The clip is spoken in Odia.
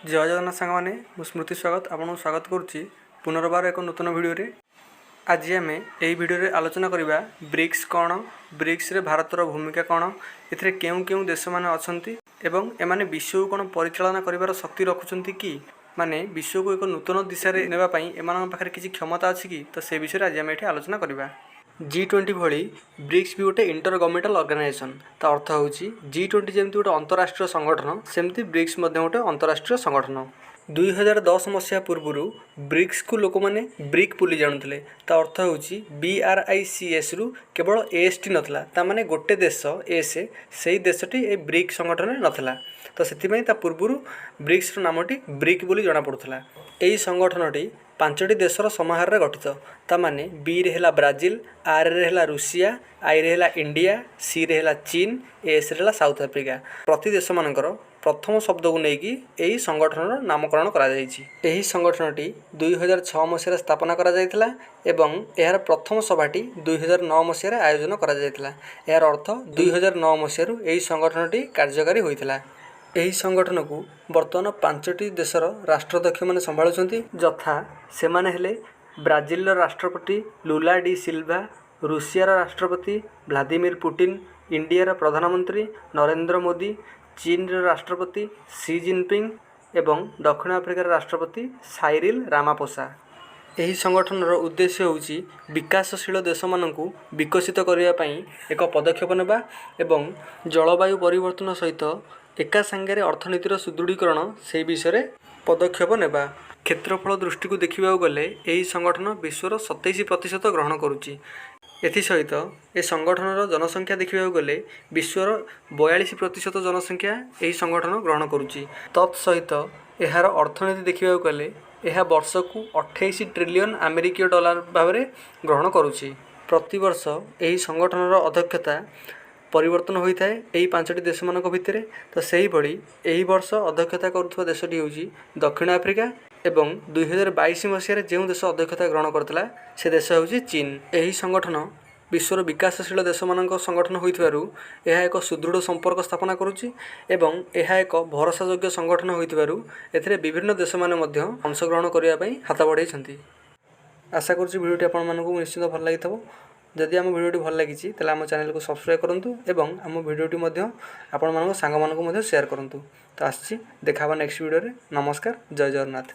ଜୟ ଜଗନ୍ନାଥ ସାଙ୍ଗମାନେ, ମୁଁ ସ୍ମୃତି ସ୍ୱାଗତ ଆପଣଙ୍କୁ ସ୍ୱାଗତ କରୁଛି ପୁନର୍ବାର ଏକ ନୂତନ ଭିଡ଼ିଓରେ। ଆଜି ଆମେ ଏହି ଭିଡ଼ିଓରେ ଆଲୋଚନା କରିବା ବ୍ରିକ୍ସ କ'ଣ, ବ୍ରିକ୍ସରେ ଭାରତର ଭୂମିକା କ'ଣ, ଏଥିରେ କେଉଁ କେଉଁ ଦେଶମାନେ ଅଛନ୍ତି ଏବଂ ଏମାନେ ବିଶ୍ୱକୁ କ'ଣ ପରିଚାଳନା କରିବାର ଶକ୍ତି ରଖୁଛନ୍ତି କି, ମାନେ ବିଶ୍ୱକୁ ଏକ ନୂତନ ଦିଶାରେ ନେବା ପାଇଁ ଏମାନଙ୍କ ପାଖରେ କିଛି କ୍ଷମତା ଅଛି କି? ତ ସେ ବିଷୟରେ ଆଜି ଆମେ ଏଠି ଆଲୋଚନା କରିବା। ଜି-20 ଭଳି ବ୍ରିକ୍ସ ବି ଗୋଟେ ଇଣ୍ଟର ଗଭର୍ଣ୍ଣମେଣ୍ଟାଲ ଅର୍ଗାନାଇଜେସନ୍। ତା ଅର୍ଥ ହେଉଛି, ଜି-20 ଯେମିତି ଗୋଟେ ଅନ୍ତରାଷ୍ଟ୍ରୀୟ ସଂଗଠନ, ସେମିତି ବ୍ରିକ୍ସ ମଧ୍ୟ ଗୋଟେ ଅନ୍ତରାଷ୍ଟ୍ରୀୟ ସଂଗଠନ। 2010 ମସିହା ପୂର୍ବରୁ ବ୍ରିକ୍ସକୁ ଲୋକମାନେ ବ୍ରିକ୍ ବୋଲି ଜାଣୁଥିଲେ। ତା ଅର୍ଥ ହେଉଛି, ବିଆର୍ଆଇସିଏସ୍ରୁ କେବଳ ଏସ୍ଟି ନଥିଲା। ତା ମାନେ ଗୋଟେ ଦେଶ ଏସ୍, ସେଇ ଦେଶଟି ଏ ବ୍ରିକ୍ ସଂଗଠନରେ ନଥିଲା। ତ ସେଥିପାଇଁ ତା ପୂର୍ବରୁ ବ୍ରିକ୍ସର ନାମଟି ବ୍ରିକ୍ ବୋଲି ଜଣାପଡ଼ୁଥିଲା। ଏହି ସଂଗଠନଟି ପାଞ୍ଚଟି ଦେଶର ସମାହାରରେ ଗଠିତ। ତା ମାନେ ବିରେ ହେଲା ବ୍ରାଜିଲ, ଆର୍ରେ ହେଲା ରୁଷିଆ, ଆଇରେ ହେଲା ଇଣ୍ଡିଆ, ସିରେ ହେଲା ଚୀନ, ଏସ୍ରେ ହେଲା ସାଉଥ ଆଫ୍ରିକା। ପ୍ରତି ଦେଶମାନଙ୍କର ପ୍ରଥମ ଶବ୍ଦକୁ ନେଇକି ଏହି ସଂଗଠନର ନାମକରଣ କରାଯାଇଛି। ଏହି ସଂଗଠନଟି 2006 ମସିହାରେ ସ୍ଥାପନା କରାଯାଇଥିଲା ଏବଂ ଏହାର ପ୍ରଥମ ସଭାଟି 2009 ମସିହାରେ ଆୟୋଜନ କରାଯାଇଥିଲା। ଏହାର ଅର୍ଥ, 2009 ମସିହାରୁ ଏହି ସଂଗଠନଟି କାର୍ଯ୍ୟକାରୀ ହୋଇଥିଲା। ଏହି ସଂଗଠନକୁ ବର୍ତ୍ତମାନ ପାଞ୍ଚଟି ଦେଶର ରାଷ୍ଟ୍ରାଧ୍ୟକ୍ଷମାନେ ସମ୍ଭାଳୁଛନ୍ତି। ଯଥା, ସେମାନେ ହେଲେ ବ୍ରାଜିଲର ରାଷ୍ଟ୍ରପତି ଲୁଲା ଡି ସିଲଭା, ରୁଷିଆର ରାଷ୍ଟ୍ରପତି ଭ୍ଲାଦିମିର ପୁଟିନ, ଇଣ୍ଡିଆର ପ୍ରଧାନମନ୍ତ୍ରୀ ନରେନ୍ଦ୍ର ମୋଦି, ଚୀନର ରାଷ୍ଟ୍ରପତି ସି ଜିନପିଙ୍ଗ ଏବଂ ଦକ୍ଷିଣ ଆଫ୍ରିକାର ରାଷ୍ଟ୍ରପତି ସାଇରିଲ ରାମାପୋସା। ଏହି ସଂଗଠନର ଉଦ୍ଦେଶ୍ୟ ହେଉଛି ବିକାଶଶୀଳ ଦେଶମାନଙ୍କୁ ବିକଶିତ କରିବା ପାଇଁ ଏକ ପଦକ୍ଷେପ ନେବା ଏବଂ ଜଳବାୟୁ ପରିବର୍ତ୍ତନ ସହିତ ଏକା ସାଙ୍ଗରେ ଅର୍ଥନୀତିର ସୁଦୃଢ଼ୀକରଣ, ସେହି ବିଷୟରେ ପଦକ୍ଷେପ ନେବା। କ୍ଷେତ୍ରଫଳ ଦୃଷ୍ଟିକୁ ଦେଖିବାକୁ ଗଲେ ଏହି ସଂଗଠନ ବିଶ୍ୱର 27% ଗ୍ରହଣ କରୁଛି। ଏଥିସହିତ ଏ ସଂଗଠନର ଜନସଂଖ୍ୟା ଦେଖିବାକୁ ଗଲେ ବିଶ୍ୱର 42% ଜନସଂଖ୍ୟା ଏହି ସଂଗଠନ ଗ୍ରହଣ କରୁଛି। ତତ୍ ସହିତ ଏହାର ଅର୍ଥନୀତି ଦେଖିବାକୁ ଗଲେ ଏହା ବର୍ଷକୁ 28 ଟ୍ରିଲିୟନ୍ ଆମେରିକୀୟ ଡଲାର ଭାବରେ ଗ୍ରହଣ କରୁଛି। ପ୍ରତିବର୍ଷ ଏହି ସଂଗଠନର ଅଧ୍ୟକ୍ଷତା ପରିବର୍ତ୍ତନ ହୋଇଥାଏ ଏହି ପାଞ୍ଚଟି ଦେଶମାନଙ୍କ ଭିତରେ। ତ ସେହିଭଳି ଏହି ବର୍ଷ ଅଧ୍ୟକ୍ଷତା କରୁଥିବା ଦେଶଟି ହେଉଛି ଦକ୍ଷିଣ ଆଫ୍ରିକା ଏବଂ 2022 ମସିହାରେ ଯେଉଁ ଦେଶ ଅଧ୍ୟକ୍ଷତା ଗ୍ରହଣ କରିଥିଲା, ସେ ଦେଶ ହେଉଛି ଚୀନ। ଏହି ସଂଗଠନ ବିଶ୍ୱର ବିକାଶଶୀଳ ଦେଶମାନଙ୍କ ସଂଗଠନ ହୋଇଥିବାରୁ ଏହା ଏକ ସୁଦୃଢ଼ ସମ୍ପର୍କ ସ୍ଥାପନା କରୁଛି ଏବଂ ଏହା ଏକ ଭରସାଯୋଗ୍ୟ ସଂଗଠନ ହୋଇଥିବାରୁ ଏଥିରେ ବିଭିନ୍ନ ଦେଶମାନେ ମଧ୍ୟ ଅଂଶଗ୍ରହଣ କରିବା ପାଇଁ ହାତ ବଢ଼ାଇଛନ୍ତି। ଆଶା କରୁଛି ଭିଡ଼ିଓଟି ଆପଣମାନଙ୍କୁ ନିଶ୍ଚିତ ଭଲ ଲାଗିଥିବ। ଯଦି ଆମ ଭିଡ଼ିଓଟି ଭଲ ଲାଗିଛି, ତାହେଲେ ଆମ ଚ୍ୟାନେଲକୁ ସବସ୍କ୍ରାଇବ୍ କରନ୍ତୁ ଏବଂ ଆମ ଭିଡ଼ିଓଟି ମଧ୍ୟ ଆପଣମାନଙ୍କ ସାଙ୍ଗମାନଙ୍କୁ ମଧ୍ୟ ସେୟାର କରନ୍ତୁ। ତ ଆସୁଛି, ଦେଖା ହେବା ନେକ୍ସଟ ଭିଡ଼ିଓରେ। ନମସ୍କାର, ଜୟ ଜଗନ୍ନାଥ।